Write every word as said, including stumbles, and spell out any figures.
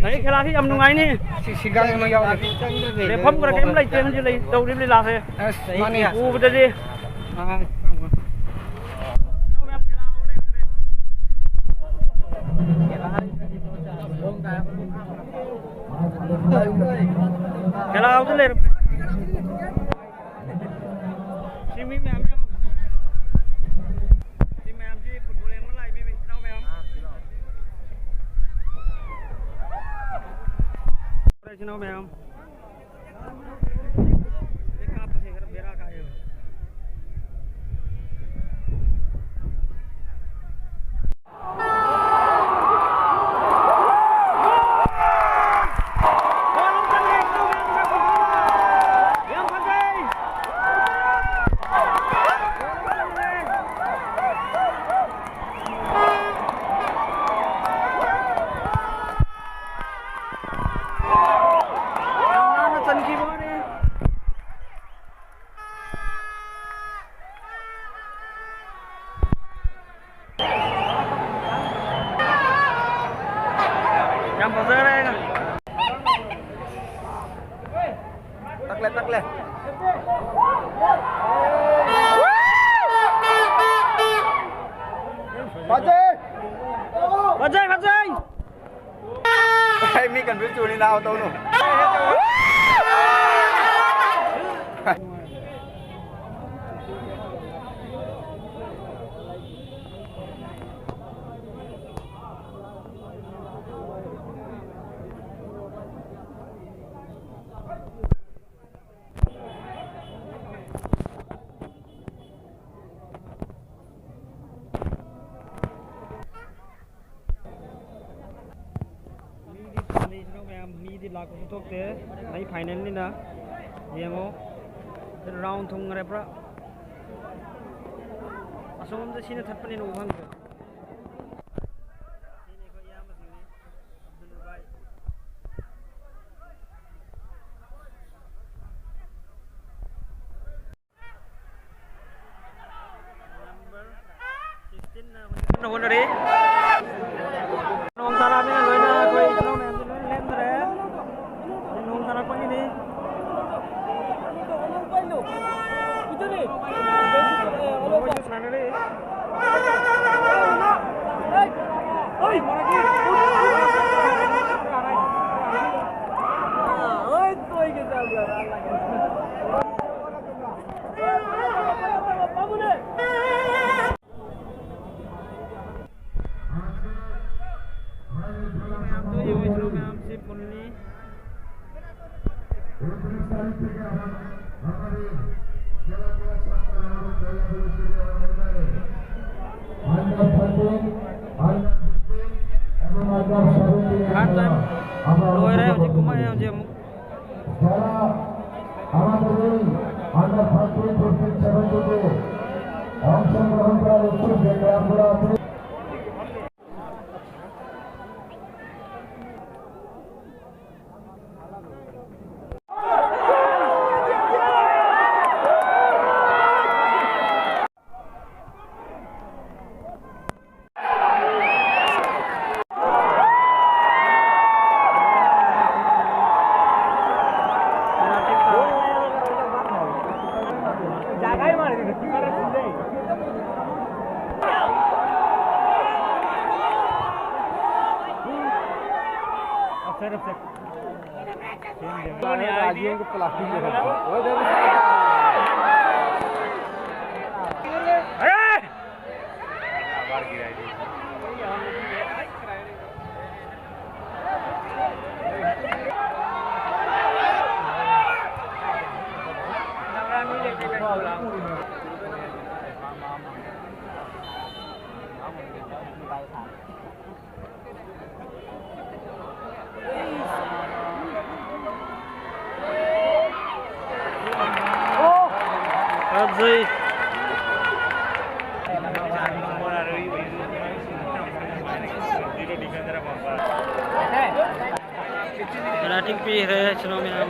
ꯑꯩ ꯈꯦꯂꯥꯁꯤ ꯌꯥꯝ ꯅꯨꯡꯉꯥꯏꯅꯤ꯫ ꯁꯤ, ꯁꯤꯒꯥꯡ ꯑꯃ ꯌꯥꯎꯔꯤ꯫ ꯂꯦꯞꯐꯝ ꯈꯔ ꯀꯩꯝ ꯂꯩꯇꯦ ꯍꯧꯖꯤꯛ ꯂꯩ-, ꯇꯧꯔꯤꯕ ꯂꯤꯂꯥꯁꯦ꯫ ꯑꯁ, ꯃꯥꯅꯤ꯫ ꯎꯕꯗꯗꯤ꯫ ꯑꯥ꯫ ꯈꯦꯂꯥ ꯍꯧꯖꯤꯛ ꯂꯩꯔꯝꯃꯦ꯫ ꯁꯤ ꯃꯤ ꯃꯌꯥꯝ ꯌꯥꯝ-, ꯁꯤ ꯃꯌꯥꯝꯁꯤ ꯐꯨꯠꯕꯣꯜ ꯌꯦꯡꯕ ꯂꯥꯛꯏ ꯃꯤ ꯃꯌꯥꯝ, ꯏꯆꯤꯟ ꯏꯅꯥꯎ ꯃꯌꯥꯝ꯫ ꯏꯆꯤꯟ ꯏꯅꯥꯎ ꯃꯌꯥꯝ꯫ ꯁꯤ ꯀꯥꯞꯄꯁꯦ ꯈꯔ ꯕꯦꯔꯥ ꯀꯥꯏꯌꯦꯕ꯫ ꯌꯥꯝ ꯐꯖꯈ꯭ꯔꯦ꯫ ꯇꯛꯂꯦ, ꯇꯛꯂꯦ꯫ ꯐꯖꯩ! ꯐꯖꯩ, ꯐꯖꯩ! ꯑꯩ ꯃꯤ confuse ꯆꯨꯔꯅꯤ ꯅꯥꯕ ꯇꯧꯅꯨ꯫ ꯃꯤꯗꯤ ꯄꯥꯜꯂꯤ, ꯏꯆꯤꯟ ꯏꯅꯥꯎ ꯃꯌꯥꯝ, ꯃꯤꯗꯤ ꯂꯥꯛꯄꯁꯨ ꯊꯣꯛꯇꯦ꯫ ꯃꯩ finalꯅꯤꯅ ꯌꯦꯡꯉꯣ꯫ Round ꯊꯨꯡꯈ꯭ꯔꯦ ꯄꯨꯔꯥ꯫ ꯑꯁꯣꯝꯗ ꯁꯤꯅ ꯊꯠꯄꯅꯤꯅ ꯎꯕ ꯐꯪꯗ꯭ꯔꯦ꯫ ꯁꯤꯅꯤ ꯑꯩꯈꯣꯏ ꯏꯌꯥꯝꯕꯁꯤꯡꯅꯤ꯫ ꯑꯕꯗꯨꯜ ꯔꯨꯕꯥꯏ꯫ Number sixteenꯅ ꯍꯧꯖꯤꯛ ꯀꯟꯅ ꯍꯣꯠꯅꯔꯤ꯫ ꯅꯣꯡ ꯇꯥꯔꯛꯑꯕꯅꯤꯅ ꯂꯣꯏꯅ ꯑꯩꯈꯣꯏ ꯏꯆꯤꯟ ꯏꯅꯥꯎ ꯃꯌꯥꯝꯁꯦ ꯂꯣꯏꯅ ঊনত্রিশ তারিখ থেকে আবার আমাদের জেলা ক্রীড়া সপ্তাহ এবং জেলা পুলিশের ময়দানে under thirteen, under fifteen এবং under seventeen এর খেলা আমরা অনুষ্ঠিত করতে চলেছি। যারা আমাদের এই under thirteen, fifteen, seventeen তে অংশগ্রহণ করার ইচ্ছুক যে ক্লাবগুলো আছে, Penalty ꯄꯤꯈ꯭ꯔꯦ ꯁꯤꯅꯣ ꯃꯌꯥꯝ꯫